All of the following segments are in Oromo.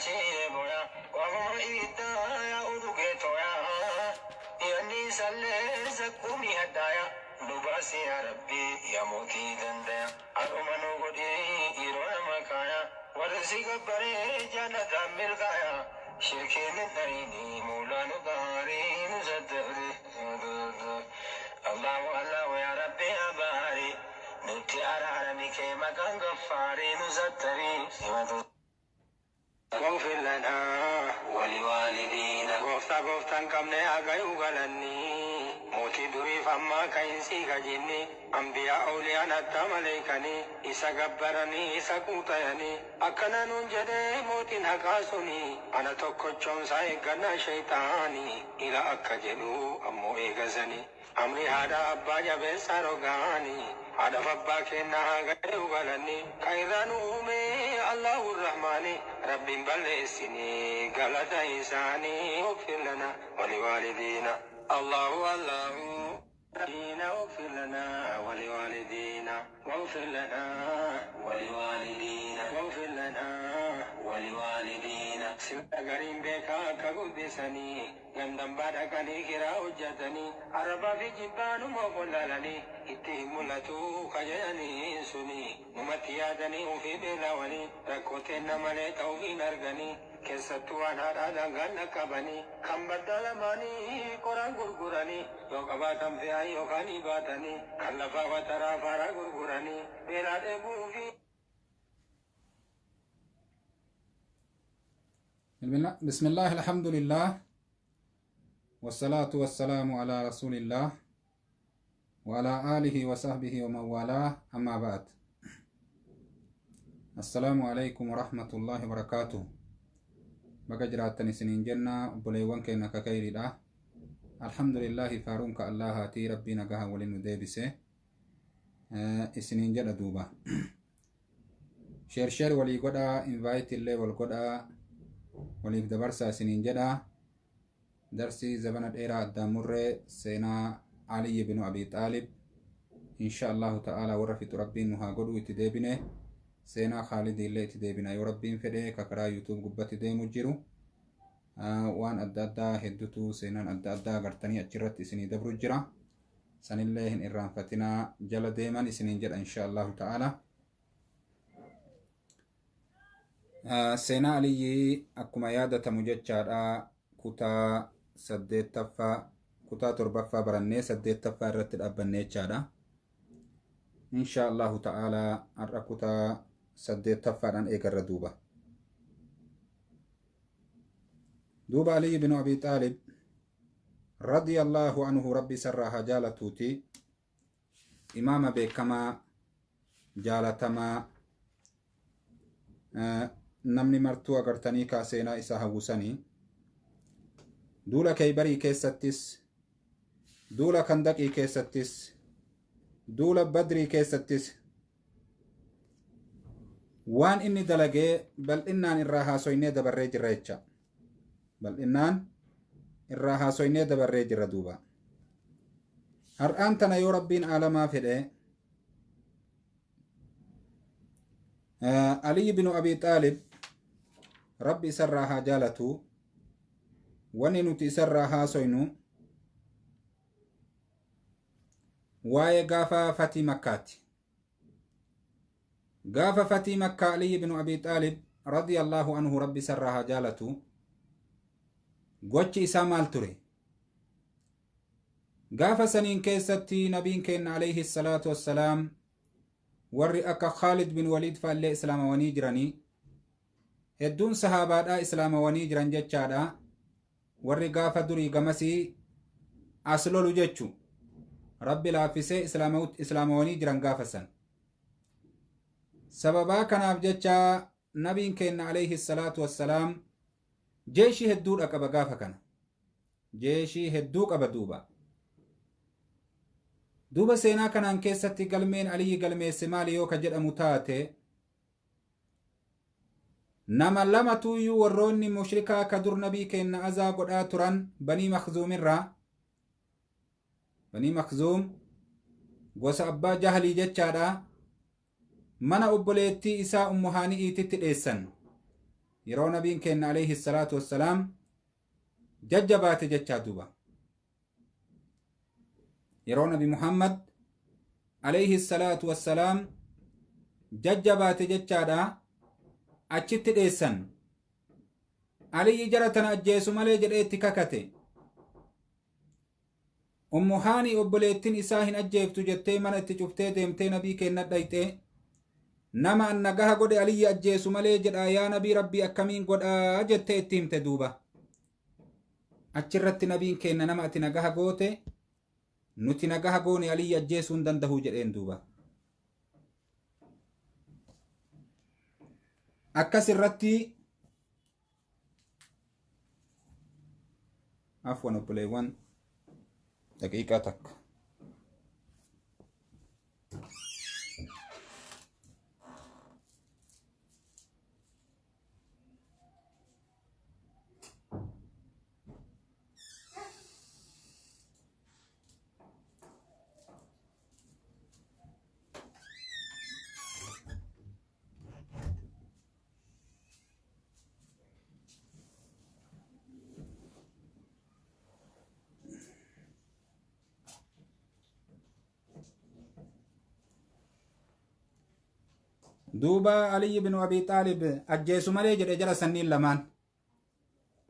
Achiire boya wafuma ibiddaa yaa'u dhugee tooya yanni isallee zakkuumii haddaaya nu baasi yaa rabbi yaa mootii dandaya har'uma nu godhii yeroo nama kaaya warri si gabbaree jaalataan milkaaya shirkiin hin dhariini muulaa nu gaarii nu saddabri. Allahu Allahu yaa rabbi yaa baari nutti araarami kee maqaan gaffaarii nu sattarii simatu. واغفر لنا ولوالدينا. Gooftaa gooftaan qabne hagayuu galanni mootii duriif ammaa ka'insii kajinni ambiyaa awliyaan hatta maleeykanii isa gabbaranii isa quuxayanii akkana nuun jedhee mootiin haqaa suni ana tokkochoomsaa eeggannaa shayxaanii ila akka jedhu ammoo eegasanii amri haadha abbaa jabeessaa rogaanii haadhaaf abbaa kennaa hagayuu galanni kan irraa nu uume Allahu Rahmaani rabbiin balleessinii galata isaanii. اغفر لنا ولوالدينا. الله الله دينا اغفر لنا ولوالدينا واغفر لنا ولوالدينا واغفر لنا ولوالدينا. Sila gariin beekaa akka guddisanii gandan baadhaqanii kiraa hojjetanii arrabaa fi jibbaanuma qollaalanii itti hin mul'atu kajajanii suni numatti yaadanii ofii beelawanii rakkooteen malee ta'uu hin arganii keessattuu waan haadhaa dangaan dhaqqabanii kan baddaa lamaanii qoraan gurguranii yoo qabaatan fe'aa yookaan baatanii kan lafaa wataraa faaraa gurguranii beelaa dheebuu fi بسم الله، الحمد لله، والصلاة والسلام على رسول الله وعلى آله وصحبه ومن والاه، أما بعد، السلام عليكم ورحمة الله وبركاته. Baga jiraattan isiniin jenna obboleewwan keenya kakayriidha. Alhamdulillahi, faaruunka Allahaatii rabbii nagaha waliin nu deebise isiniin jedha. Duuba share share walii godhaa, invite illee wal godhaa, waliif dabarsaa isiniin jedha. Darsii zabana dheeraa addaan murree, seenaa Aliyyi binu Abi Xaalib, insha Allahu ta'ala warra fixu rabbiin nu haa godhu. Itti deebine seenaa Khaalidii illee itti deebina yoo rabbiin fedhe. Ka karaa YouTube gubbatti deemu jiru waan adda addaa hedduutu seenaan adda addaa agartanii achirratti isinii dabru jira. Sanillee hin irraanfatinaa, jala deeman isiniin jedha insha Allahu ta'ala. Seenaa Aliyyii akkuma yaadatamu jechaadha, kutaa saddeettaffaa, kutaa torbaffaa barannee saddeettaffaa irratti dhaabbannee jechaadha. Insha Allahu ta'ala har'a kutaa saddeettaffaadhaan eegarra. Duuba Aliyyi binu Abi Xaalib radiyallahu anhu, rabbi isarraa haa jaalatuuti, imaama beekamaa jaalatamaa namni martuu agartanii kaa seenaa isaa hawwisanii, duula Keeybarii keessattis, duula Kandaqii keessattis, duula Badrii keessattis waan inni dalagee bal'innaan irraa haasoynee dabarree jirra jecha. Bal'innaan irraa haasoynee dabarree jirra. Duuba har'aan tana yoo rabbiin aalamaa fedhe Aliyi binu Abi Xaalib, rabbi isarraa haa jaalatu, wanni nuti isarraa haasoynu waa'ee gaafa fatii Makkaati. Gaafa fatii Makkaa Aliyi binu Abi Xaalib radiyallahu anhu, rabbi isarraa haa jaalatu, gochi isaa maal ture? Gaafa saniin keessatti nabiin keenya alayhi salaatu wassalaam, warri akka Khaalid bin Waliid faallee islaamawanii jiranii, hedduun sahaabaadhaa islaamawanii jiran jechaadha. Warri gaafa durii gamasii as lolu jechu rabbi laaffisee islaamawanii jiran gaafa san. Sababaa kanaaf jecha nabiin keenya alayhi salaatu wassalaam jeeshii hedduudha qaba. Gaafa kana jeeshii hedduu qaba. Duuba seenaa kanaan keessatti galmeen Aliyyi galmeesse maali yoo ka jedhamu taate, nama lamatuyyuu warroonni mushrikaa ka dur nabii keenna azaa godhaa turan, Banii Makzuumirraa, Banii Makzuum gosa abbaa Jahlii jechaadha, mana obboleettii isaa Ummu Haani'iititti dheessan. Yeroo nabiin keenna alayhi salaatu wassalaam jajjabaate jechaa duuba. Yeroo Nabi Muhammad alayhi salaatu wassalaam jajjabaate jechaadha achitti dheessan. Aliyyi jara tana ajjeesu malee jedhee itti kakate. Ummu Haani obboleettiin isaa hin ajjeeftu jettee mana itti cuftee deemtee nabii keenna dhayxee, nama an nagaha godhe Aliyyi ajjeesu malee jedha, yaa nabii Rabbii akkamiin godhaa jettee itti himte duuba. Achirratti nabiin keenna nama ati nagaha goote nuti nagaha goone Aliyyi ajjeesuu hin danda'u jedheen duuba. Akkas irratti afwan obboleewwan, daqiiqaa takka. Duuba Aliyyi bin Abi Xaalib ajjeesu malee jedhe jara sanniin lamaan.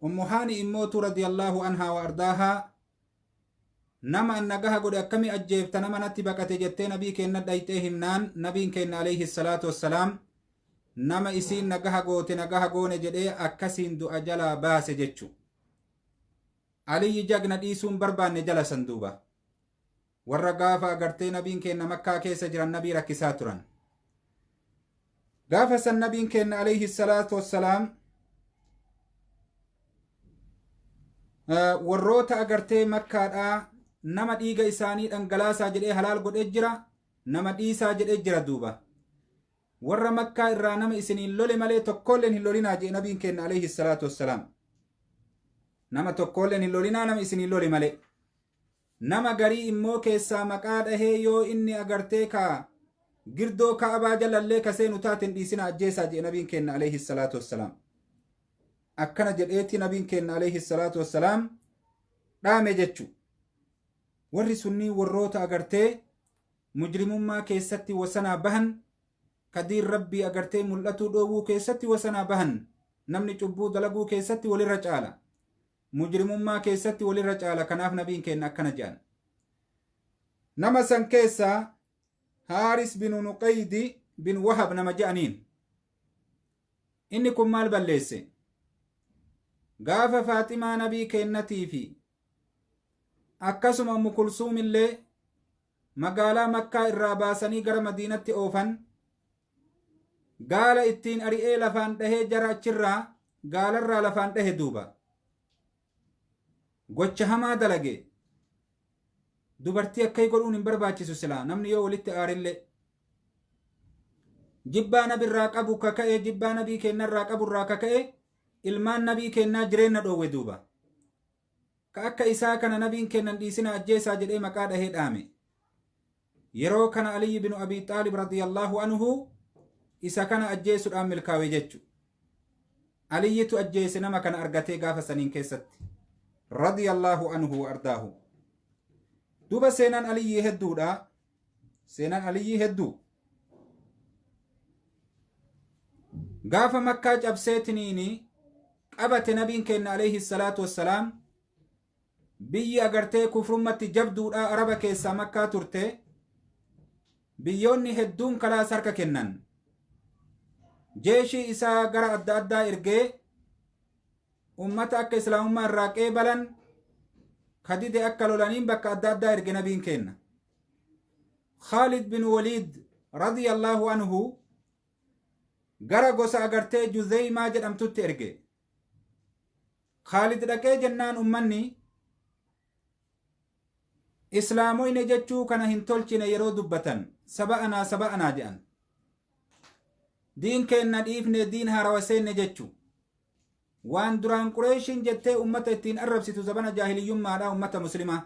Ummu Haani immootu radiyallahu anhaa wa ardaahaa nama an nagaha godhe akkami ajjeefta, nama natti baqate jettee nabii keenna dhayxee himnaan, nabiin keenna alayhi salaatu wassalaam nama isiin nagaha goote nagaha goone jedhee akkasiin du'a jalaa baase jechu. Aliyyi jagna dhiisuun barbaanne jala san duuba. Warra gaafa agartee nabiin keenna Makkaa keessa jiran nabii rakkisaa turan. Gaafa san nabiin keenna alayhi salaatu wassalaam warroota agartee Makkaadhaa nama dhiiga isaanii dhangalaasaa jedhee halaal godhee jira, nama dhiisaa jedhee jira duuba. Warra Makkaa irraa nama isiniin lole malee tokkolleen hin lolinaa jedhe nabiin keenna alayhi salaatu wassalaam. Nama tokkolleen hin lolinaa nama isiniin lole malee. Nama garii immoo keessaa maqaa dhahee yoo inni agartee kaa girdoo Ka'abaa jalallee ka seenu taateen dhiisina ajjeesaa jedhe nabiin keenna alayhi salaatu wassalaam. Akkana jedheeti nabiin keenna alayhi salaatu wassalaam dhaame jechu. Warri sunnii warroota agartee mujrimummaa keessatti wasanaa bahan, kadiin Rabbii agartee mul'atuu dhoowwuu keessatti wasanaa bahan, namni cubbuu dalaguu keessatti walirra caala. Mujrimummaa keessatti walirra caala, kanaaf nabiin keenna akkana jedhan. Nama san keessaa Haaris bin Nuqaydi bin Wahab nama je'aniin. Inni kun maal balleesse? Gaafa Faaximaa nabii keennatii fi akkasuma Ummu Kulsuum illee magaalaa Makkaa irraa baasanii gara Madiinatti oofan, gaala ittiin ari'ee lafaan dhahee jara achirraa gaalarraa lafaan dhahe duuba. Gocha hamaa dalage. Dubartii akkai godhuun hin barbaachisu silaa namni yoo walitti aarillee. Jibbaa nabirraa qabu kaka'e, jibbaa nabii keennarraa qaburraa kaka'e ilmaan nabii keennaa jireenya dhoowwe duuba. Ka akka isaa kana nabiin kennan dhiisina ajjeesaa jedhee maqaa dhahee dhaame. Yeroo kana Aliyyi bin Abi Xaalib radiyallahu anhu isa kana ajjeesuudhaan milkaawe jechu. Aliyyitu ajjeese nama kana argatee gaafa saniin keessatti. Radiyallahu anhu wa ardaahu. Duuba seenaan Aliyyii hedduudha. Seenaan Aliyyii hedduu. Gaafa Makkaa cabseetiniini qabate nabiin keenna alayhi salaatu wassalaam, biyyi agartee kufrummatti jabduudha Araba keessaa Makkaa turte, biyyoonni hedduun kalaas harka kennan. Jeeshii isaa gara adda addaa ergee ummata akka islaamummaa irraa qeebalan, kadide akka lolaniin bakka adda addaa erge nabiin keenna. Khaalid bin Waliid radiyallahu anhu gara gosa agartee Juzeymaa jedhamtutti erge. Khaalid dhaqee jennaan ummanni islaamoyne jechuu kana hin tolchine yeroo dubbatan, saba anaa saba anaa jedhan. Diin keenna dhiifne diin haarawa seenne jechu. Waan duraan Qureeshiin jettee ummata ittiin arrabsitu zabana jaahiliyyummaadha ummata muslimaa.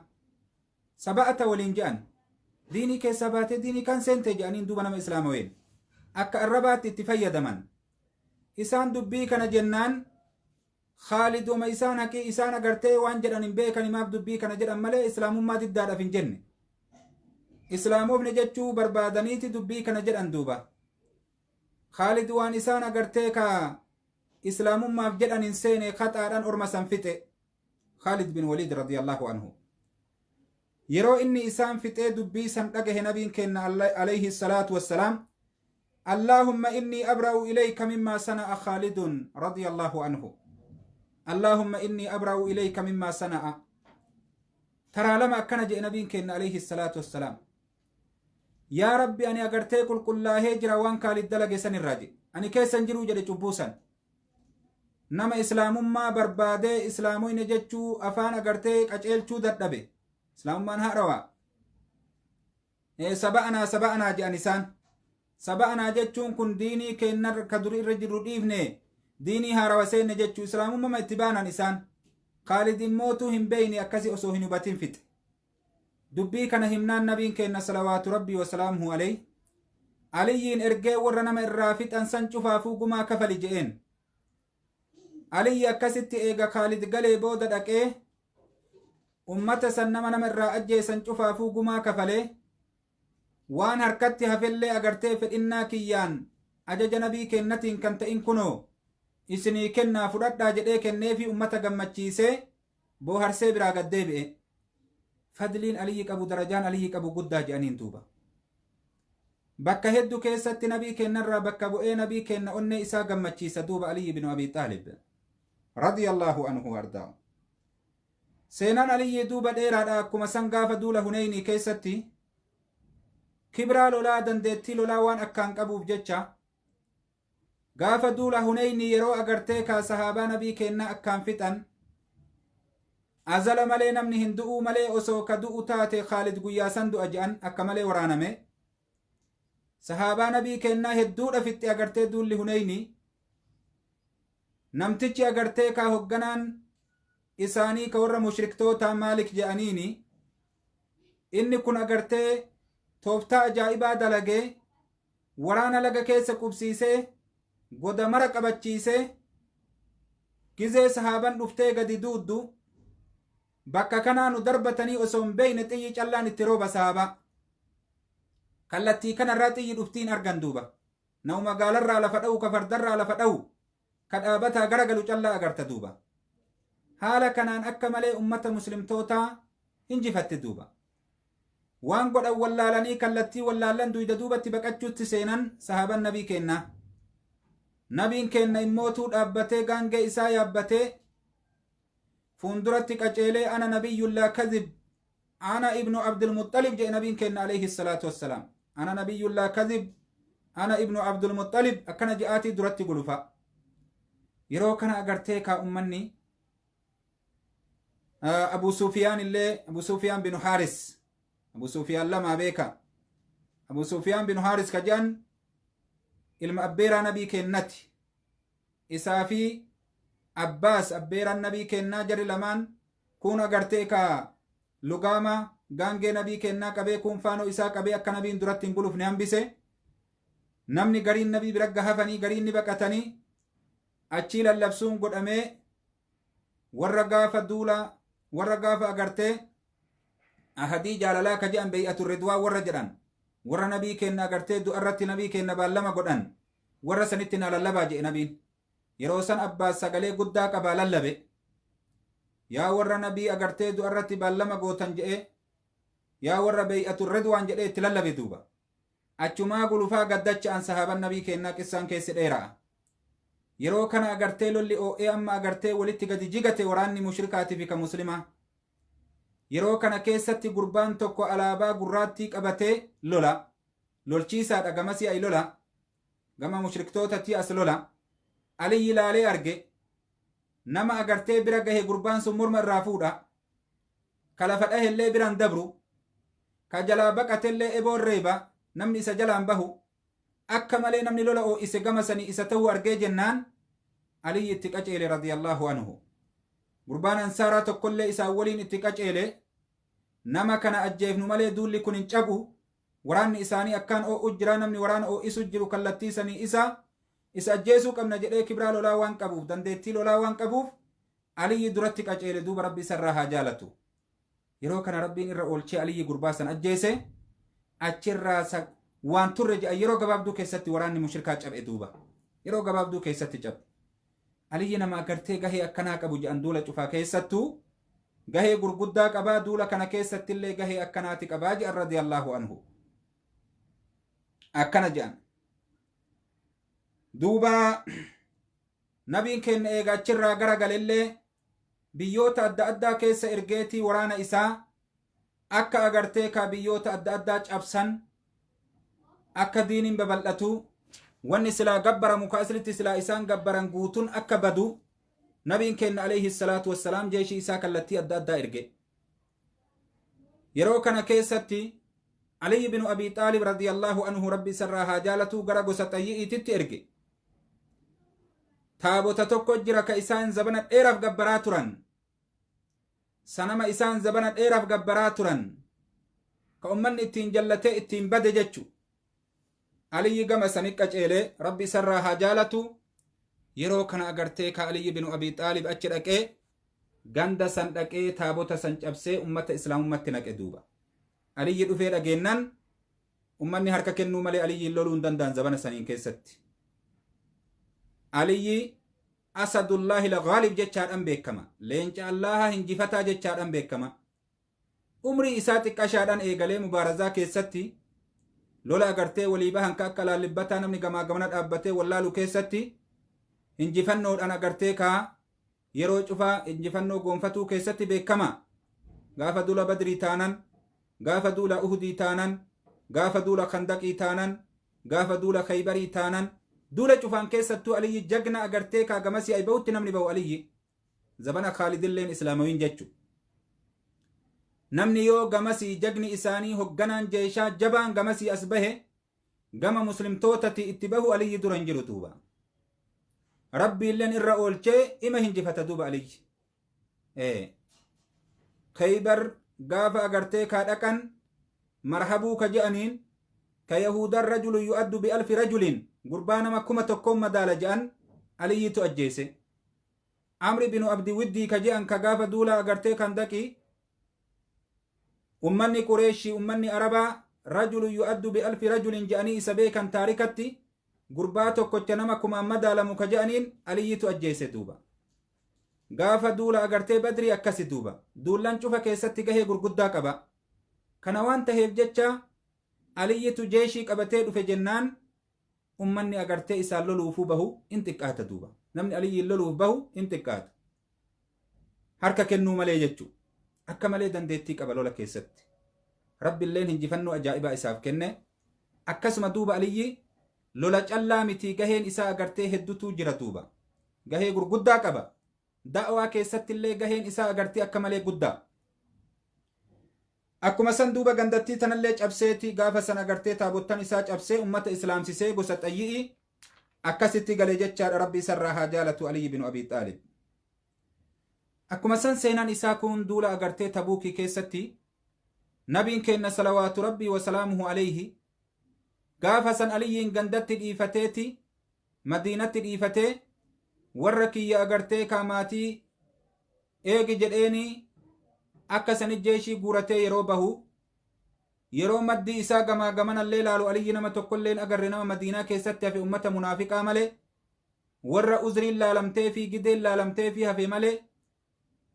Saba'ata waliin je'an. Diinii keessaa baatee diinii kan seente jedhaniin duuba nama islaamaween. Akka arrabaatti itti fayyadaman. Isaan dubbii kana jennaan Khaaliduma isaan haqii isaan agartee waan jedhan hin beekan, himaaf dubbii kana jedhan malee islaamummaa diddaadhaaf hin jenne. Islaamofne jechuu barbaadaniiti dubbii kana jedhan duuba. Khaalid waan isaan agartee ka islaamummaaf jedhan hin seene, khaxaadhaan orma san fixe. Khaalid bin Waliid radiyallahu anhu. Yeroo inni isaan fixee dubbii san dhagahe nabiin kenna alayhi salaatu wassalaam, "Allaahumma innii abra'u ilayka mimmaa sana'a Khaalidun radiyallahu anhu. Allaahumma innii abra'u ilayka mimmaa sana'a." Taraa lama akkana jedhe nabiin kenna alayhi salaatu wassalaam. Yaa Rabbi, ani agartee qulqullaahee jira waan Khaalid dalage san irraa jedhe. Ani keessan jiruu jedhe cubbuu san. Nama islaamummaa barbaadee islaamoyne jechuu afaan agartee qaceelchuu dadhabe. Islaamummaan haarawaa. Saba'anaa saba'anaa jedhan isaan. Saba'anaa jechuun kun diinii keenna ka duri irra jirru dhiifne diinii haarawa seenne jechuu, islaamummaa itti baanan isaan. Khaalid immootuu hin beeyne, akkasi osoo hin hubatin fixe. Dubbii kana himnaan nabiin keenna salawaatu rabbii wasalaamuhu alayhi Aliyyiin ergee warra nama irraa fixan san cufaafuu gumaa kafali je'een. Aliyyi akkasitti eega Khaalid galee booda dhaqee ummata san nama nama irraa ajjeesan cufaafuu gumaa kafalee, waan harkatti hafellee agartee fedhinnaa kiyyaan ajaja nabii kennatiin kan ta'in kunoo isinii kennaa fudhadhaa jedhee kenneefi ummata gammachiisee booharsee biraa gad deebi'e. Fadliin Aliyyi qabu, darajaan Aliyyi qabu guddaa jedhaniin duuba. Bakka hedduu keessatti nabii kennarraa bakka bu'ee nabii kenna onnee isaa gammachiisa duuba Aliyyi bin Abi Xaalib radiyallahu anhu ardaa. Seenaan Aliyyi duuba dheeraadha. Akkuma san gaafa duula Huneynii keessatti kibraa lolaa, dandeettii lolaa waan akkaan qabuuf jecha, gaafa duula Huneynii yeroo agartee kaa sahaabaa nabii kennaa akkaan fixan, azala malee namni hin du'uu malee osoo ka du'u taate Khaalid guyyaa san du'a je'an, akka malee waraaname. Sahaabaa nabii kennaa hedduudha fixxe agartee duulli Huneynii. Namtichi agartee kaa hogganaan isaanii ka warra mushriktootaa Maalik je'aniini, inni kun agartee tooftaa ajaa'ibaa dalagee waraana laga keessa qubsiisee goda mara qabachiisee, gizee sahaaban dhuftee gadi duuddu bakka kanaa nu darbatanii osoo hin beeyne xiyyi callaan itti rooba sahaabaa. Kallattii kanarraa xiyyi dhuftiin argan duuba. Nama magaalarraa lafa dha'u, ka fardarraa lafa dha'u, ka dhaabataa garagalu callaa agarta duuba. Haala kanaan akka malee ummata muslimtootaa hinjifatte duuba. Waan godhan wallaalanii, kallattii wallaallan, duyda duubatti baqachuutti seenan sahaaban nabii kennaa. Nabiin kenna immootuu dhaabbatee gaangee isaa yaabbatee fuulduratti qaceelee, "Ana nabiyyullaa kadhib, ana ibnu Abdulmuxalib," jedhe nabiin kenna alayhi salaatu wassalaam. "Ana nabiyyullaa kadhib, ana ibnu Abdulmuxalib," akkana je'aatii duratti gulufa. Yeroo kana agartee kaa ummanni Abu Sufiyaan illee, Abu Sufiyaan binu Haaris, Abu Sufiyaan lamaa beeka. Abu Sufiyaan binu Haaris ka je'an ilma abbeeraa nabii kennati. Isaa fi Abbaas abbeeraan nabii kennaa, jarri lamaan kun agartee ka lugaama gaangee nabii kennaa qabee, kun faanoo isaa qabee akka nabiin duratti hin gulufne hambise. Namni gariin nabii bira gahafanii, gariin ni baqatanii, achii lallabsuun godhamee warra gaafa duula, warra gaafa agartee ahadii jaalalaa ka jedhan, beey'atu ridwaa warra jedhan, warra nabii kenna agartee du'arratti nabii kenna baallama godhan, warra sanitti na lallabaa jedhe nabiin. Yeroo san Abbaas sagalee guddaa qabaa lallabe. Yaa warra nabii agartee du'arratti baallama gootan jedhe, yaa warra beey'atu ridwaan jedhee itti lallabe duuba. Achumaa gulufaa gaddacha'an sahaaban nabii kennaa. Qissaan keessi dheera'a. Yeroo kana agartee lolli oo'ee amma agartee walitti gadi jigate waraanni mushrikaatii fi ka muslimaa. Yeroo kana keessatti gurbaan tokko alaabaa gurraattii qabatee lola. Lolchiisaadha, gamasii ay lola, gama mushriktootatti as lola. Aliyyi laalee arge. Nama agartee bira gahe gurbaan sun morma irraa fuudha. Ka lafa dhahellee biraan dabru, ka jalaa baqatellee eboon reeba, namni isa jalaan bahu. Akka malee namni lola oo'ise gama sanii isa ta'uu argee jennaan Aliyyi itti qaceele radiyallahu anhu. Gurbaan ansaaraa tokkollee isaan waliin itti qaceele. Nama kana ajjeefnu malee duulli kun hin cabu, waraanni isaanii akkaan oo'u jira, namni waraana oo'isu jiru kallattii sanii isa. Isa ajjeesuu qabna jedhee kibraa lolaa waan qabuuf, dandeettii lolaa waan qabuuf, Aliyyi duratti qaceele duuba. Rabbi isarraa haa jaalatu. Yeroo kana Rabbiin irra oolchee Aliyyi gurbaa san ajjeese. Achirraa waan turre jedhan, yeroo gabaabduu keessatti waraanni mushrikaa cabe duuba. Yeroo gabaabduu keessatti cabe. Aliyyi nama agartee gahee akkanaa qabu jedhan. Duula cufaa keessattuu gahee gurguddaa qabaa, duula kana keessatti illee gahee akkanaati qabaa jedhan, radiyallahu anhu. Akkana jedhan duuba. Nabiin keenya eega achirraa gara galellee biyyoota adda addaa keessa ergeetii waraana isaa akka agartee ka biyyoota adda addaa cabsan, akka diiniin babal'atu, wanni silaa gabbaramu ka aslitti silaa isaan gabbaran guutun akka badu, nabiin keenya alayhi salaatu wassalaam jeeshii isaa kallattii adda addaa erge. Yeroo kana keessatti Aliy binu Abi Xaalib radiyallahu anhu, Rabbi isarraa haa jaalatu, gara gosa Xayyi'iititti erge. Taabota tokko jira ka isaan zabana dheeraaf gabbaraa turan, sanama isaan zabana dheeraaf gabbaraa turan, ka ummanni ittiin jallatee ittiin bade jechu. Aliyyi gama sani qaceelee, Rabbi isarraa haa jaalatu. Yeroo kana agartee ka Aliyyi binu Abi Xaalib achi dhaqee, ganda san dhaqee, taabota san cabsee ummata islaamummatti naqe duuba. Aliyyi dhufee dhageennan ummanni harka kennuu malee Aliyyiin loluu hin danda'an zabana saniin keessatti. Aliyyi asadullahi lagaalib jechaadhaan beekama, leenca Allaha hinjifataa jechaadhaan beekama. Umrii isaa xiqqashaadhaan eegalee mubaarazaa keessatti, lola agartee walii bahan ka akka laallibbataa namni gamaa gamana dhaabbatee wallaalu keessatti, injifannoodhaan agartee kaa yeroo cufaa injifannoo goonfatuu keessatti beekama. Gaafa duula Badrii taanan, gaafa duula Uhudii taanan, gaafa duula Khandaqii taanan, gaafa duula Khaybarii taanan, duula cufaan keessattuu Aliyyi jagna agartee kaa gamasii ay bahutti namni bahu Aliyyi. Zabana Khaalidilleen islaamawiin jechu. Namni yoo gamasii jagni isaanii hogganaan jeeshaa jabaan gamasii as bahe gama muslimtootati itti bahu, Aliyyi dura hin jiru duuba. Rabbiilleen irra oolchee ima hinjifata duuba Aliyyi. Khaybar gaafa agartee kaa dhaqan, marhabuu ka je'aniin ka yahudan rajulu yu'addu bi alfi rajulin, gurbaa nama 1000n madaala je'an, Aliyyitu ajjeese. Amri binu Abdi Widdii ka je'an ka gaafa duula agartee Kandaqii ummanni Qureeshii, ummanni Arabaa rajulu yu'addu bi alfi rajulin je'anii isa beekan, taarikatti gurbaa tokkocha nama 1000n madaalamu ka je'aniin Aliyyitu ajjeese duuba. Gaafa duula agartee Badrii akkasi duuba. Duullan cufa keessatti gahee gurguddaa qaba. Kana waan taheef jecha Aliyyitu jeeshii qabatee dhufe jennaan ummanni agartee isaan loluufuu bahu in xiqqaata duuba. Namni Aliyyiin loluuf bahu in xiqqaata, harka kennuu malee jechu. Akka malee dandeettii qaba lola keessatti. Rabbiilleen hinjifannoo ajaa'ibaa isaaf kenne akkasuma duuba. Aliyyi lola callaa mitii, gaheen isaa agartee hedduutu jira duuba. Gahee gurguddaa qaba. Da'waa keessatti illee gaheen isaa agartee akka malee guddaa. Akkuma san duuba gandattii tanallee cabseeti gaafa san agartee taabottan isaa cabsee ummata islaamsisee gosa Xayyi'i akkasitti gale jechaadha. Rabbi isarraa haa jaalatu Aliyyi binu Abi Xaalib. Akkuma san seenaan isaa kun duula agartee Tabuukii keessatti nabiin kenna salawaatu Rabbii wasalaamuhu alayhi gaafa san Aliyyiin gandatti dhiifateeti, Madiinatti dhiifatee, warra kiyya agartee kaa maatii eegi jedheeni, akka sanit jeeshii guuratee yeroo bahu, yeroo maddii isaa gamaa gamanallee laalu Aliyyi nama tokkolleen agarre nama Madiinaa keessatti hafe ummata munaafiqaa malee, warra uzriin laalamtee fi gideen laalamtee fi hafe malee,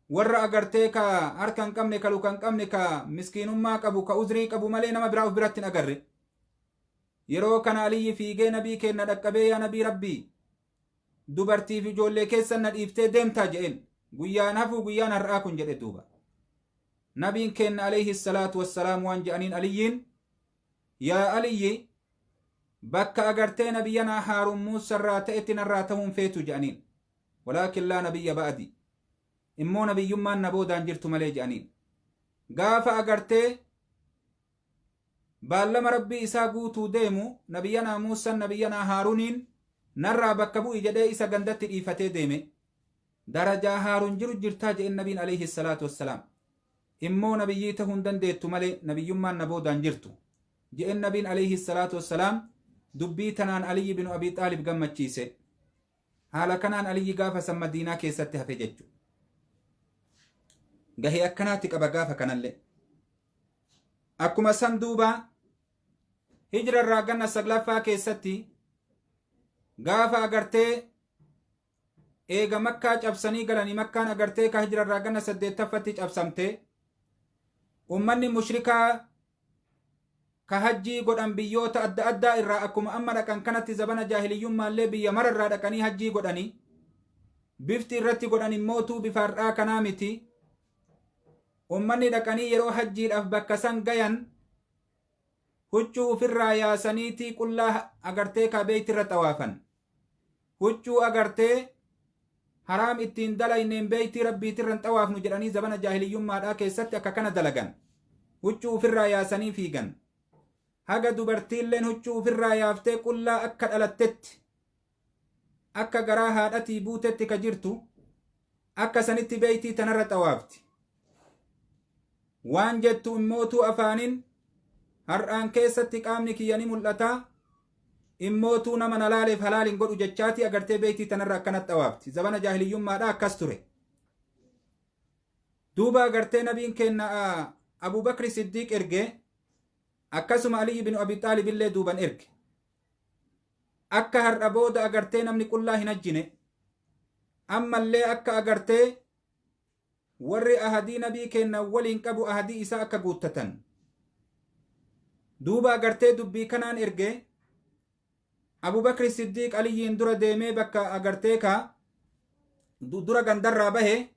warra agartee ka harka hin qabne, ka luka hin qabne, ka miskiinummaa qabu, ka uzrii qabu malee nama biraa of biratti hin agarre. Yeroo kana Aliyyi fiigee nabii keenna dhaqqabee, "Yaa nabii Rabbii, dubartii fi ijoollee keessan na dhiiftee deemtaa?" jedheen. "Guyyaan hafuu guyyaan har'aa kun," jedhe duuba. Nabiin keenna alayhi salaatu wassalaam waan jedhaniin Aliyyiin, "Yaa Aliyyi, bakka agartee nabiyyanaa Haaruun Muusarraa ta'etti narraa ta'uun feetu," jedhaniin. "Walaakin laa nabiyya ba'adi, immoo nabiyyummaan na boodaan jirtu malee," jedhaniin. Gaafa agartee baallama Rabbii isaa guutuu deemu, nabiyyanaa Muusan nabiyyanaa Haaruuniin narraa bakka bu'i jedhee isa gandatti dhiifatee deeme. "Darajaa Haaruun jiru jirtaa?" jedhen nabiin alayhi salaatu wassalaam. "Immoo nabiyyii ta'uu hin dandeettu malee nabiyyummaan na boodaan jirtu," jedhen nabiin alayhi salaatu wassalaam. Dubbii tanaan Aliyyi binu Abii Xaalib gammachiise. Haala kanaan Aliyyi gaafa san Madiinaa keessatti hafe jechu. Gahee akkanaatti qaba gaafa kanallee. Akkuma san duuba hijira irraa ganna 9ffaa keessatti gaafa agartee eega Makkaa cabsanii galanii, Makkaan agartee ka hijira irraa ganna 8ffatti cabsamte, ummanni mushrikaa ka hajjii godhan biyyoota adda addaa irraa akkuma amma dhaqan kanatti zabana jaahiliyyummaallee biyya mara irraa dhaqanii hajjii godhanii, bifti irratti godhan immootuu bifa har'aa kanaa miti. Ummanni dhaqanii yeroo hajjiidhaaf bakka san gayan huccuu ufirraa yaasaniitii qullaa agartee ka beeytirra xawaafan. Huccuu agartee haraam ittiin dalayneen beeytii Rabbiitirran xawaafnu jedhanii zabana jaahiliyyummaadhaa keessatti akka kana dalagan. Huccuu ufirraa yaasanii fiigan. Haga dubartiilleen huccuu ufirraa yaaftee qullaa akka dhalattetti, akka garaa haadhatii buutetti ka jirtu, akka sanitti beeytii tanarra xawaafti. Waan jettu immootuu afaanin har'aan keessatti qaamni kiyya ni mul'ata, immootuu nama na laaleef halaal hin godhu jechaati agartee beeytii tanarra akkanatti xawaafti. Zabana jaahiliyyummaadhaa akkas ture. Duuba agartee nabiin kenna Abubakri Siddiiq erge, akkasuma Aliyyi bin Abi Xaalib illee duuban erge. Akka har'a booda agartee namni qullaa hin hajjine, ammallee akka agartee warri ahadii nabii kenna waliin qabu ahadii isaa akka guuttatan. Duuba agartee dubbii kanaan erge. Abubakri Siddiiq Aliyyiin dura deemee bakka agartee ka dura gandarraa bahe,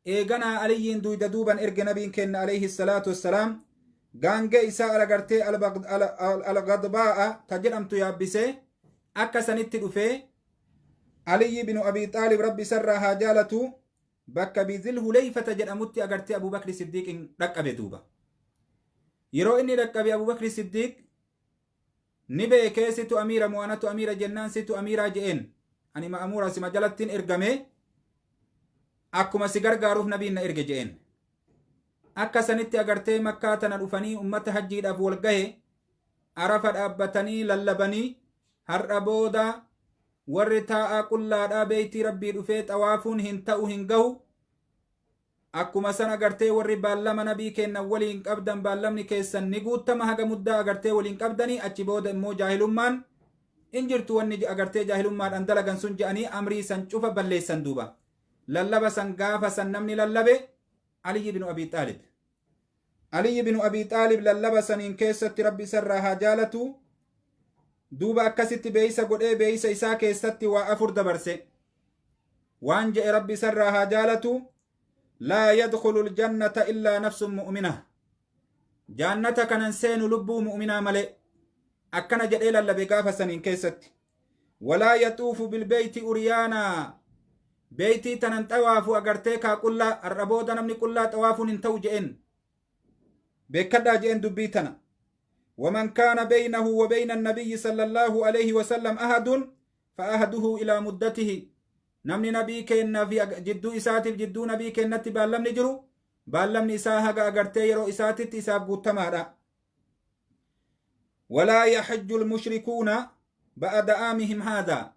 eeganaa Aliyyiin duyda duuban erge nabiin kenna alayhi salaatu wassalaam. Gaangee isaa agartee Algadbaa'a ta jedhamtu yaabbisee akka sanitti dhufee, Aliyyi binu Abi Xaalib Rabbi isarraa haa jaalatu bakka Bizil Huleyfata jedhamutti agartee Abubakri Siddiiqin dhaqqabe. Duuba yeroo inni dhaqqabe Abubakri Siddiiq ni beekee, situ amiira mo'anatu amiira jennaan, situ amiiraa je'een, ani ma'amuura sima jalattiin ergame, akkuma si gargaaruuf nabiin na erge je'een. Akka sanitti agartee Makkaa tana dhufanii ummata hajjiidhaaf wal gahe Arafa dhaabbatanii lallabanii, har'a booda warri taa'aa qullaadhaa beeytii Rabbii dhufee xawaafuun hin ta'u, hin gahu. Akkuma san agartee warri baallama nabii kennan waliin qabdan baallamni keessan ni guuttama haga muddaa agartee waliin qabdanii, achi booda immoo jaahilummaan in jirtu, wanni agartee jaahilummaadhaan dalagan sun je'anii amrii san cufa balleessan. Duuba lallaba san gaafa san namni lallabe Aliyyi binu Abii Xaalib. Aliyyi binu Abii Xaalib lallaba saniin keessatti Rabbi isarraa haa jaalatu. Duuba akkasitti beeysa godhee beeysa isaa keessatti waa afur dabarse. Waan je'e Rabbi isarraa haa jaalatu: laa yadkhulu aljannata illaa nafsun mu'mina, jaannata kanan seenu lubbuu mu'minaa malee, akkana jedhee lallabe gaafa saniin keessatti. Walaa yaxuufu bilbeeyti uryaanaa, beeytii tanan xawaafu agartee kaa qullaa, har'a booda namni qullaa xawaafuun hin ta'u je'en, beekadhaa je'en dubbii tana. ومن كان بينه وبين النبي صلى الله عليه وسلم أحد فأهده إلى مدته، namni nabii kenna fi jidduu isaatiif jidduu nabii kennatti baallamni jiru, baallamni isaa haga agartee yeroo isaatitti isaaf guutamaadha. ولا يحج المشركون بعد عامهم هذا،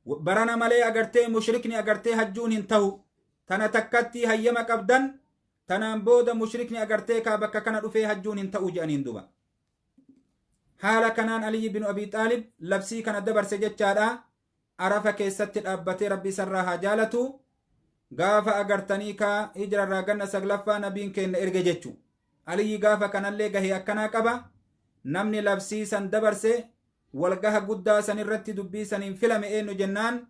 barana malee agartee mushrikni agartee hajjuun hin tahu. Tana takkatti hayyama qabdan, tanaan booda mushrikni agartee kaa bakka kana dhufee hajjuun hin ta'u jedhaniin. Duba haala kanaan Aliyyi binu Abi Xaalib labsii kana dabarse jechaadha. Arafa keessatti dhaabbatee, Rabbi isarraa haa jaalatu, gaafa agartanii kaa hijirarraa ganna 9ffaa nabiin kenna erge jechu. Aliyyi gaafa kanallee gahee akkanaa qaba. Namni labsii san dabarse, walgaha guddaa san irratti dubbii saniin filame eenyu jennaan,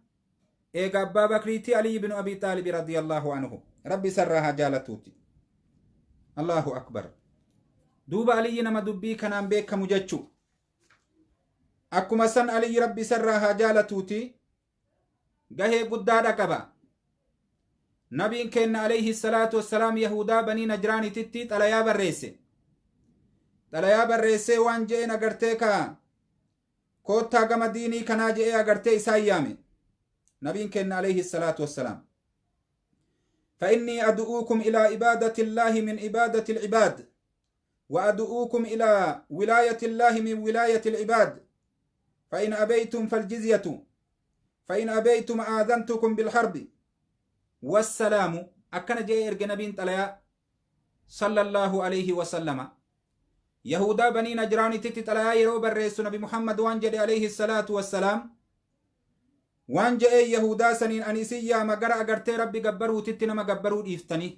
eega Abbaa Bakriitii Aliyyi binu Abi Xaalibi radiyallahu anhu, Rabbi isarraa haa jaalatuuti. Allahu akbar! Duuba Aliyyi nama dubbii kanaan beekamu jechu. Akkuma san Aliyyi Rabbi isarraa haa jaalatuuti gahee guddaadha qaba. Nabiin kenna alayhi salaatu wassalaam Yahudaa Banii Najraanititti xalayaa barreesse. Xalayaa barreessee waan je'een agartee kaa koottaa gama diinii kanaa je'ee agartee isaan yaame nabiin kenna alayhi salaatu wassalaam. فإني أدعوكم إلى عبادة الله من عبادة العباد، وأدعوكم إلى ولاية الله من ولاية العباد. فإن أبيتم فالجزية فإن أبيتم آذنتكم بالحرب والسلام. أكن جاء إرجع نبي تلايا صلى الله عليه وسلم يهودا بني نجران تتي تلايا يرو بريس نبي محمد وانجد عليه الصلاة والسلام وانجد يهودا سنين أنيسيا مقرأ أغرتي ربي قبرو تتي نما قبرو إفتني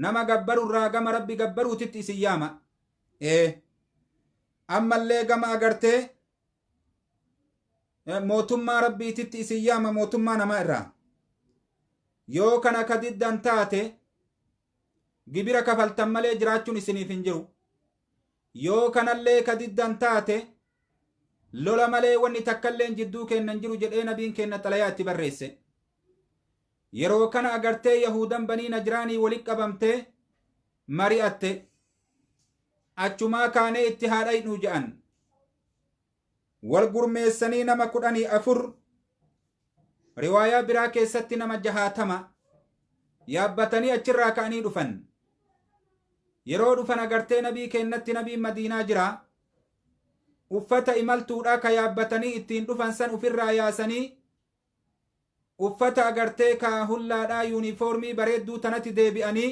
نما قبرو الراقم ربي قبرو تتي سياما إيه أما اللي قم أغرتي mootummaa rabbiititti isin yaama mootummaa namaa irraa yoo kana ka diddan taate gibira kafaltan malee jiraachuun isiniif hin jiru yoo kanallee ka diddan taate lola malee wanni takkalleen jidduu kennan jiru jedhee nabiin kenna xalayaa itti barreesse. Yeroo kana agartee yahudan banii najraanii walitti qabamtee mari'atte achumaa kaanee itti haadhaynu je'an wal gurmeessanii nama 14 riwaayaa biraa keessatti nama 60 yaabbatanii achirraa ka'anii dhufan. Yeroo dhufan agartee nabii kennatti nabiin madiinaa jira uffata imaltuudhaa ka yaabbatanii ittiin dhufan san ufirraa yaasanii uffata agartee ka hullaadhaa yuunifoormii bareedduu tanatti deebi'anii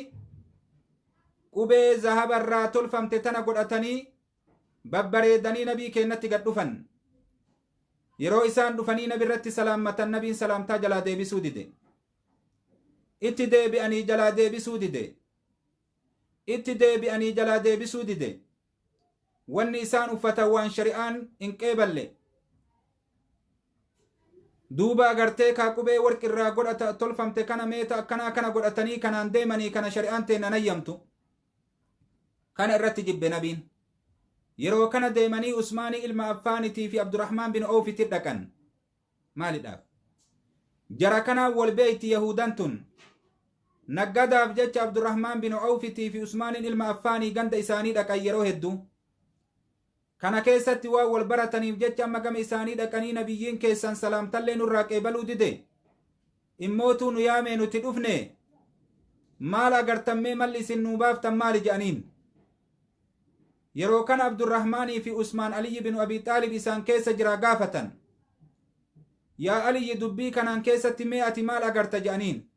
qubee zahabarraa tolfamte tana godhatanii babbareedanii nabii kennatti gad dhufan. Yeroo isaan dhufanii nabi irratti salaammatan nabiin salaamtaa jalaa deebisuu dide. Itti deebi'anii jalaa deebisuu dide. Itti deebi'anii jalaa deebisuu dide. Wanni isaan uffatan waan shari'aan hin qeeballe. Duuba agartee kaa qubee warqi irraa godhata tolfamte kana meeta akkanaa kana godhatanii kanaan deemanii kana shari'aan teennan hayyamtu. Kana irratti jibbe nabiin. Yeroo kana deemanii Usmaanii ilma Affaanitii fi Abdurrahmaan bin Awfitti dhaqan. Maalidhaaf? Jara kanaan wal beeyti Yahudan tun. Naggadaaf jecha Abdurrahmaan bin Awfitii fi Usmaaniin ilma Affaanii ganda isaanii dhaqan yeroo hedduu. Kana keessatti waan wal barataniif jecha amma gama isaanii dhaqanii nabiyyiin keessan salaamtallee nurraa qeebaluu dide. Immootuu nu yaamee nuti dhufne maal agartammee malli isin nuu baaftan maali je'aniin. Yeroo kana Abdurrahmaanii fi Usmaan Aliyyi bin Abi Xaalib isaan keessa jira gaafatan. Yaa Aliyyi dubbii kanaan keessatti mee ati maal agarta je'aniin.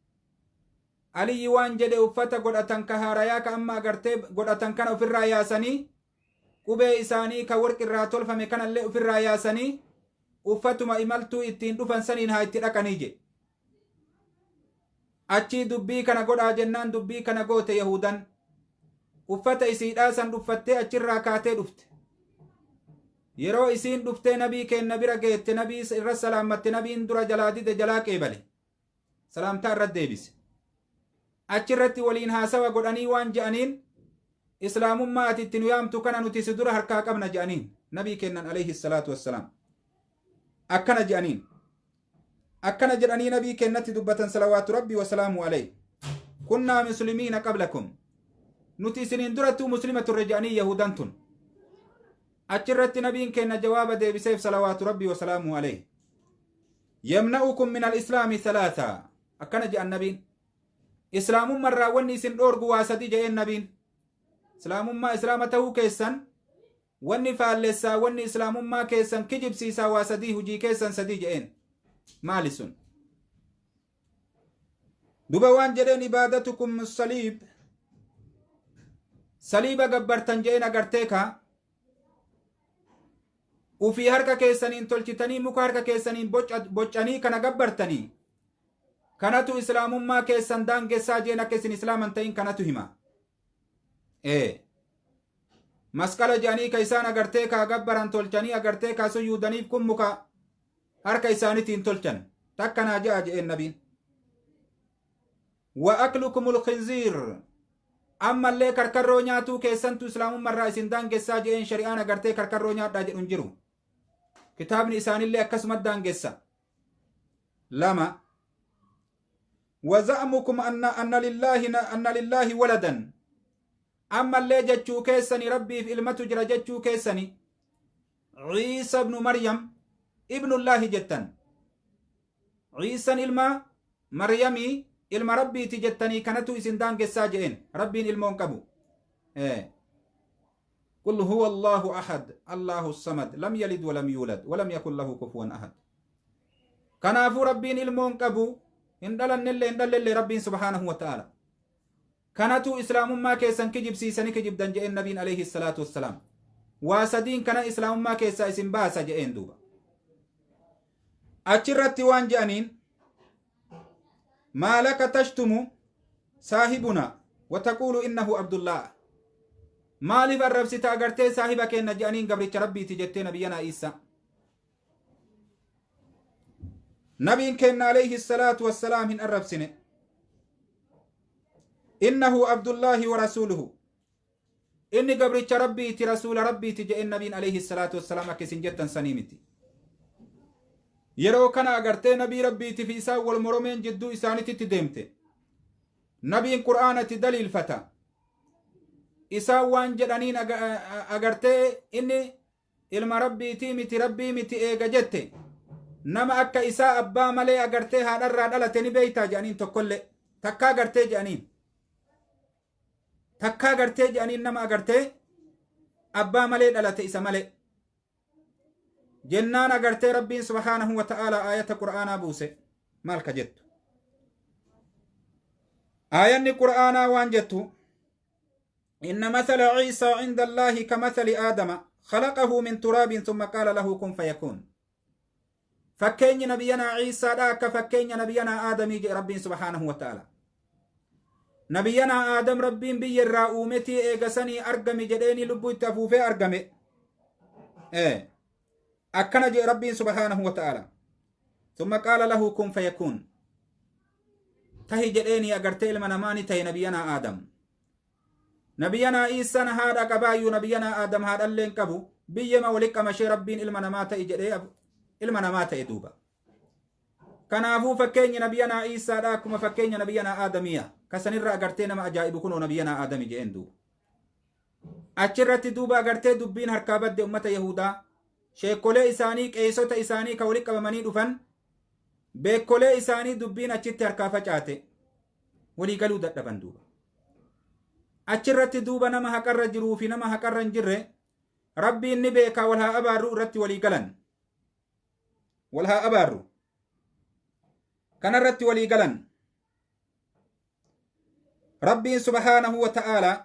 Aliyyi waan jedhe uffata godhatan ka haarayaa ka amma agartee godhatan kana ofirraa yaasanii qubee isaanii ka warqi irraa tolfame kanallee ofirraa yaasanii uffatuma imaltuu ittiin dhufan saniin haa itti dhaqanii jedhe. Achii dubbii kana godhaa jennaan dubbii kana goote Yahudan. Uffata isiidhaa san dhuffattee achirraa kaatee dhufte. Yeroo isiin dhuftee nabii kenna bira geette nabii irra salaammatte nabiin dura jalaa dide jalaa qeebale. Salaamtaa irra deebise. Achirratti waliin haasawa godhanii waan je'aniin islaamummaa ati itti nu yaamtu kana nuti si dura harkaa qabna je'aniin nabii kennan alayhi salaatu wassalaam. Akkana je'aniin. Akkana jedhanii nabii kennatti dubbatan salawaatu rabbi wasalaamu alayhi. Kunnaa muslimiina qablakum. Nuti isiniin durattuu muslima turre je'anii Yahudan tun. Achirratti nabiin kenna jawaaba deebiseef salawaatu rabbi wasalaamu alayhi. Yamna'ukum min al-islaami thalaatha. Akkana je'an nabiin. Islaamummarraa wanni isin dhoorgu waa sadi je'een nabiin. Islaamummaa islaama ta'uu keessan wanni faallessaa wanni islaamummaa keessan kijibsiisaa waa sadii hujii keessan sadii je'een. Maali sun? Duba waan jedheen ibaadatukum saliib. Saliiba gabbartan je'een agartee kaa ufii harka keessaniin tolchitanii muka harka keessaniin boccanii kana gabbartanii kanatu islaamummaa keessan daangessaa jeen akka isin islaaman ta'in kanatu hima. Masqala je'anii ka isaan agartee kaa gabbaran tolchanii agartee kaa suyyuudaniif kun muka harka isaaniitiin tolchan takkanaa je'a je'een nabiin. Wa aklukumul khinziir. Ammallee karkarroo nyaatuu keessantu islaamummarraa isin daangessaa je'een shari'aan agartee karkarroo nyaadhaa jedhu hin jiru. Kitaabni isaanillee akkasuma daangessa. 2 Waza'mukum anna lillaahi waladan. Ammallee jechuu keessani rabbiif ilmatu jira jechuu keessani. Ciisa ibnu Maryam ibnullaahi jettan. Ciisan ilma Maryamii ilma rabbiiti jettanii kanatu isin daangessaa je'een rabbiin ilmoon qabu. قل هو الله أحد الله الصمد لم يلد ولم يولد ولم يكن له كفوا أحد. كنافو ربين المون قبو إن دلن اللي إن دلن اللي ربين سبحانه وتعالى. كانتو إسلام ما كيسن كجب سيسن كجب دنجئ النبي عليه الصلاة والسلام. واسدين كان إسلام ما كيسا اسم باسا جئين دوبا. أچرت وان جانين ما لك تشتم صاحبنا وتقول إنه عبد الله. مالي الرب ستاغرتي صاحبك إن جانين قبل ربي تجتي نبينا عيسى. نبي كان عليه الصلاة والسلام إن الرب سنة إنه عبد الله ورسوله. إني قبل ربي ترسول ربي تجئ النبي عليه الصلاة والسلام كسن جدا سنيمتي. yeroo kana agartee nabii rabbiiti fi isaan wal moromeen jidduu isaanitti deemte. Nabiin qur'aanatti daliilfata. Isaan waan jedhaniin agartee inni ilma rabbiitii miti rabbii miti eega jette. Nama akka isaa abbaa malee agartee haadharraa dhalate ni beeytaa jedhaniin tokkollee. Takkaa agartee jedhaniin. Takkaa agartee jedhaniin nama agartee abbaa malee dhalate isa malee. جنان أغرتي ربي سبحانه وتعالى آية قرآن بوسه مالك جت آية قرآن وان جتو إن مثل عيسى عند الله كمثل آدم خلقه من تراب ثم قال له كن فيكون. فكين نبينا عيسى ذاك فكين نبينا آدم ربي سبحانه وتعالى. نبينا آدم ربي بي الرأومتي إيغسني أرقمي جديني لبو التفوفي أرقمي إيه أكن جاء ربي سبحانه وتعالى ثم قال له كن فيكون. تهي جديني أغرتي المناماني تهي نبينا آدم. نبينا عيسى هذا قبايو نبينا آدم هذا اللين قبو بيما ولك مشي ربين المنامات إجدي المنامات إدوبا. كنافو فكين نبينا عيسى داكما فكين نبينا آدمية كسنر أغرتي نما أجائب كنو نبينا آدم جئن دوب. أچرت دوبا أغرتي دبين هركابت دي أمة يهودا sheekolee isaanii qeessota isaanii ka walitti qabamanii dhufan beekolee isaanii dubbiin achitti harkaa facaate walii galuu dadhaban duuba. Achirratti duuba nama haqarra jiruu fi nama haqarra hin jirre rabbiin ni beekaa wal haa abaarru irratti walii galan. Wal haa abaarru. Kanarratti walii galan. Rabbiin subhaanahu wa ta'aalaa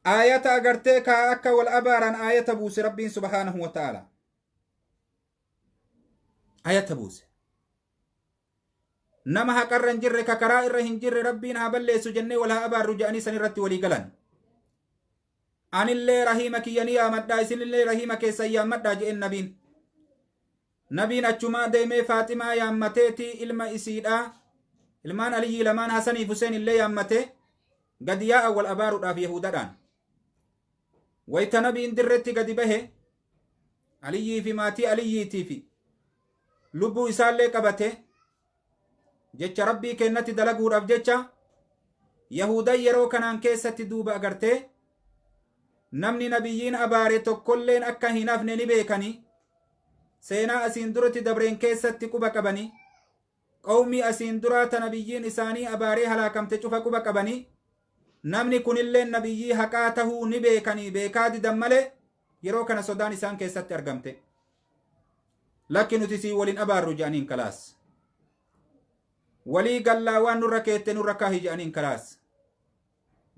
آية أغرتي كأكا والأباران آية بوس ربي سبحانه وتعالى. آية بوس نما هكرن جر ككراء الرهن جر ربي نهبل سجنة ولا أبار رجعني سنرت ولي قلن. عن الله رحيمك يني أمدا إسن الله رحيمك سيامدا جئ النبين. نبين أجمع ديمي فاطمة يا متيتي إلما إسيدا إلمان علي لمان حسن حسين الله يا متي قد يا أول أبار في يهودان. ويتنبي اندرتي قد به علي في ماتي علي تيفي لبو إسالي قبته جتش ربي كنتي دلقور أفجتش يهودا يرو كنان كيسة دوب أغرتي نمني نبيين أباري تكلين أكا هنافني نبيكني سينا أسين درتي دبرين كيسة تكوبا كبني قومي أسين درات نبيين إساني أباري هلاكم تشوفا كوبا كبني namni kunillee nabiyyii haqaa tahuu ni beekanii beekaa didan malee yeroo kana sodaan isaan keessatti argamte. Lakki nuti sii waliin abaarru jedhaniin kalaas. Walii gallaa waan nurra keette nurra kaahi jedhaniin kalaas.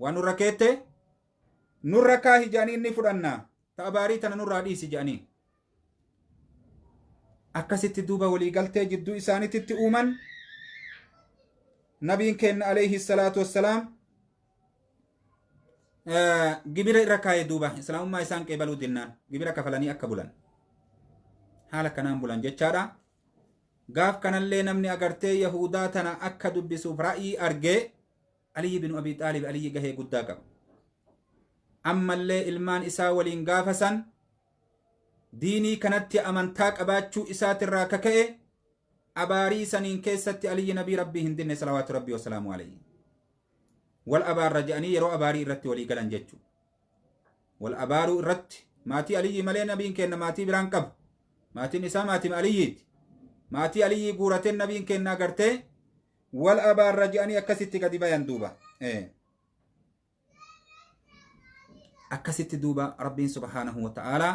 Waan nurra keette nurra kaahi jedhaniin ni fudhannaa. Ta abaarii tana nurraa dhiisi jedhaniin. Akkasitti duuba walii galtee jidduu isaaniitti uuman nabiin keenya alayhi salaatu wassalaam gibira irra kaa'ee duuba islaamummaa isaan qeebaluu dinnaan gibira kafalanii akka bulan haala kanaan bulan jechaadha. Gaaf kanallee namni agartee Yahudaa tana akka dubbisuuf ra'ii argee Aliyyi bin Abi Xaalib Aliyyi gahee guddaa qaba. Ammallee ilmaan isaa waliin gaafa san diinii kanatti amantaa qabaachuu isaatirraa kaka'e abaarii saniin keessatti Aliyyi nabii rabbii hin dinne salawaatu rabbii wasalaamu alayhi. Wal abaarra jedhanii yeroo abaarii irratti walii galan jechuudha. Wal abaaruu irratti maatii Aliyyi malee nabiin kenna maatii biraan qabu. Maatiin isaa maatii Aliyyiiti. Maatii Aliyyii guurateen nabiin kenna agartee wal abaarra jedhanii akkasitti gadi bayan duuba. Akkasitti duuba Rabbiin subhaanahu wa ta'aalaa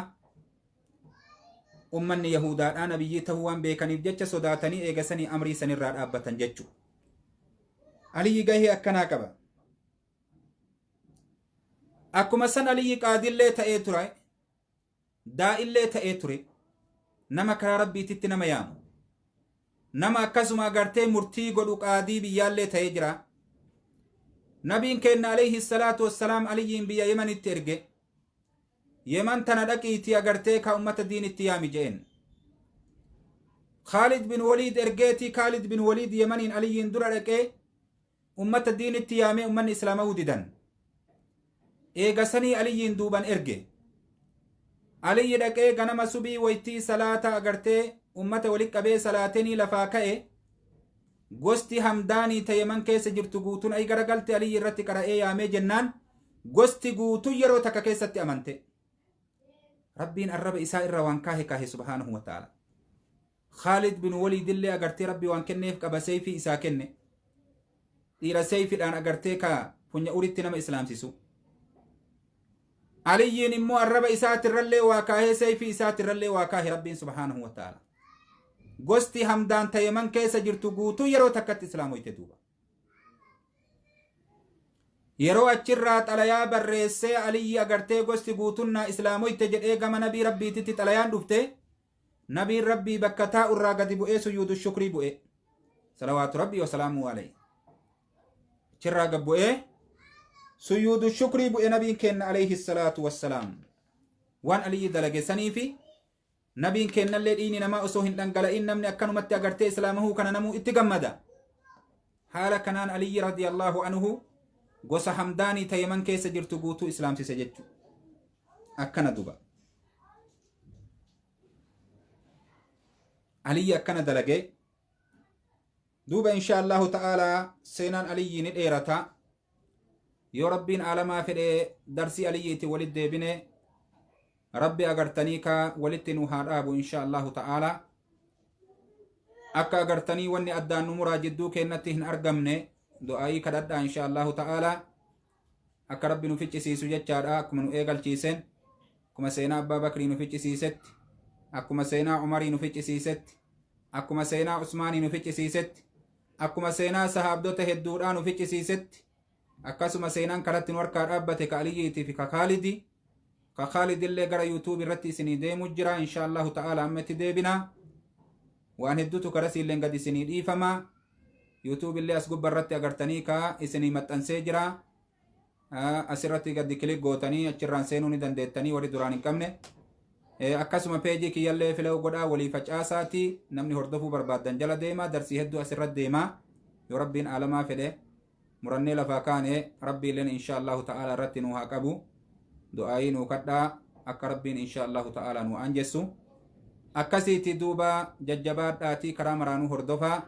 ummanni Yahudaadhaa nabiyyii ta'uu waan beekaniif jecha sodaatanii eegasanii amrii sanirraa dhaabbatan jechuudha. Aliyyi gahee akkanaa qaba. Akkuma san Aliyyi qaadillee ta'ee ture, daa'illee ta'ee ture, nama karaa Rabbiititti nama yaamu. Nama akkasuma agartee murtii godhu qaadii biyyaallee ta'ee jira. Nabiin keenna alayhi salaatu wassalaam Aliyyiin biyya Yemanitti erge. Yeman tana dhaqiitii agartee ka ummata diinitti yaami je'en. Khaalid bin Waliid ergeetii Khaalid bin Waliid Yemaniin Aliyyiin dura dhaqee ummata diinitti yaamee ummanni islaamawuu didan. Eegasanii Aliyyiin duuban erge. Aliyyi dhaqee ganama subii waytii salaata agartee ummata walitti qabee salaatenii lafaa ka'e gosti Hamdaanii ta Yeman keessa jirtu guutuun ay garagalte Aliyyi irratti qara'ee yaamee jennaan gosti guutuun yeroo takka keessatti amante. Rabbiin arraba isaa irra waan kaahe kaahe subhaanahu wa ta'ala. Khaalid bin Waliid illee agartee Rabbi waan kenneef qaba seeyfii isaa kenne. Dhiira seeyfidhaan agartee ka funya uritti nama islaamsisu. Aliyyiin immoo arraba isaatirrallee waa kaahee seeyfii isaatirrallee waa kaahe Rabbiin subhaanahu wa ta'ala. Gosti Hamdaan ta Yeman keessa jirtu guutuu yeroo takkatti islaamoyte duuba. Yeroo achirraa xalayaa barreessee Aliyyi agartee gosti guutuun naa islaamoyte jedhee gama nabii Rabbiititti xalayaan dhufte nabiin Rabbii bakka taa'urraa gadi bu'ee suyuudu shukrii bu'e. Salawaatu Rabbii wa salaamu alayhi. Achirraa gad bu'ee suyuudu shukrii bu'e nabiin keenna alayhi salaatu wassalaam. Waan Aliyyi dalage saniifi nabiin keennallee dhiigni namaa osoo hin dhangala'in namni akkanumatti agartee islaamahuu kana namuu itti gammada. Haala kanaan Aliyyi radiyallahu anhu gosa Hamdaanii ta Yeman keessa jirtu guutuu islaamsise jechuudha. Akkana duba. Aliyyi akkana dalagee duuba insha Allahu ta'aalaa seenaan Aliyyi ni dheerata. Yoo Rabbiin aalamaa fedhe darsii Aliyyiitti walitti deebine Rabbi agartanii ka walitti nu haa dhaabu insha Allahu ta'aalaa. Akka agartanii wanni addaan nu muraa jidduu keennatti hin argamne du'aayii kadhadhaa insha Allahu ta'aalaa. Akka Rabbi nu ficcisiisu jechaadha akkuma nu eegalchiiseen akkuma seenaa Abbaa Bakrii nu ficcisiisetti akkuma seenaa Umarii nu ficcisiisetti akkuma seenaa Usmaanii nu ficcisiisetti akkuma seenaa sahaabdota hedduudhaa nu ficcisiisetti akkasuma seenaan karatti nu harkaa dhaabbate ka Aliyyiitii fi ka Khaalidi ka Khaalidillee gara YouTube irratti isinii deemu jira insha Allahu ta'ala amma itti deebina waan hedduutu karasiilleen gad isinii dhiifama YouTube illee as gubba irratti agartanii ka isinii maxxansee jira asirratti gadi click gootanii achirraan seenuu ni dandeettanii warri duraan hin qabne akkasuma peejii kiyyallee follow godhaa walii facaasaati namni hordofuu barbaaddan jala deema darsii hedduu asirratti deema yoo Rabbiin aalamaa fedhe murannee lafaa kaane Rabbiilleen insha Allahu ta'ala irratti nu haa qabu du'aayii nuu kadhaa akka Rabbiin insha Allahu ta'ala nu anjessu akkasiiti duuba jajjabaadhaatii karaa maraanuu hordofaa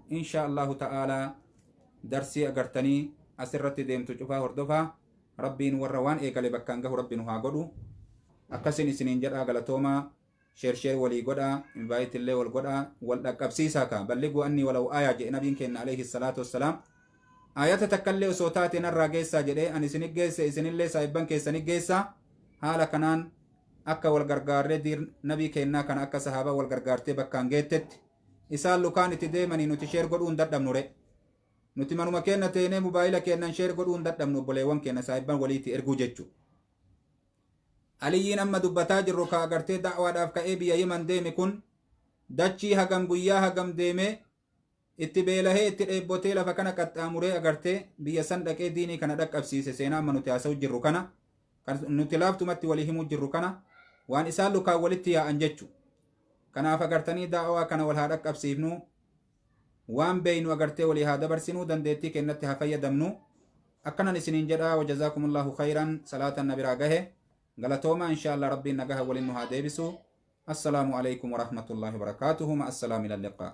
insha Allahu ta'ala darsii agartanii asirratti deemtu cufaa hordofaa Rabbiin warra waan eegale bakkaan gahu Rabbi nu haa godhu akkasin isiniin jedhaa galatoomaa share share walii godhaa invite illee wal godhaa wal dhaqqabsiisaa ka بلغوا عني ولو آية jedhe nabiin keenna alayhi salaatu wassalaam ayata takkallee osoo taate narraa geessaa jedhee ani isinit geesse isinillee saahibban keessanit geessaa haala kanaan akka wal gargaarree diir nabii keennaa kana akka sahaabaa wal gargaartee bakkaan geettetti isaan lukaan itti deemanii nuti share godhuu hin dadhabnu re nuti manuma keenna teenee mobaayila keennan share godhuu hin dadhabnu obboleewwan keenya saahibban waliitti erguu jechu. Aliyyiin amma dubbataa jirru ka agartee da'waadhaaf ka'ee biyya Yeman deeme kun dachii hagam guyyaa hagam deeme itti beelahee itti dheebbotee lafa kana qaxxaamuree agartee biyya san dhaqee diinii kana dhaqqabsiise seenaa amma nuti haasa'u jirru kana kan nuti laaftumatti walii himuu jirru kana waan isaan lukaan walitti yaa'an jechu. Kanaaf agartanii da'waa kana wal haa dhaqqabsiifnu waan beeynu agartee walii haa dabarsinuu dandeettii kennatti haa fayyadamnu akkanan isiniin jedhaa وجزاكم الله خيرا salaatan na biraa gahe galatooma insha Allah Rabbiin nagaha waliin nu haa deebisu. السلام عليكم ورحمة الله وبركاته مع السلامة إلى اللقاء.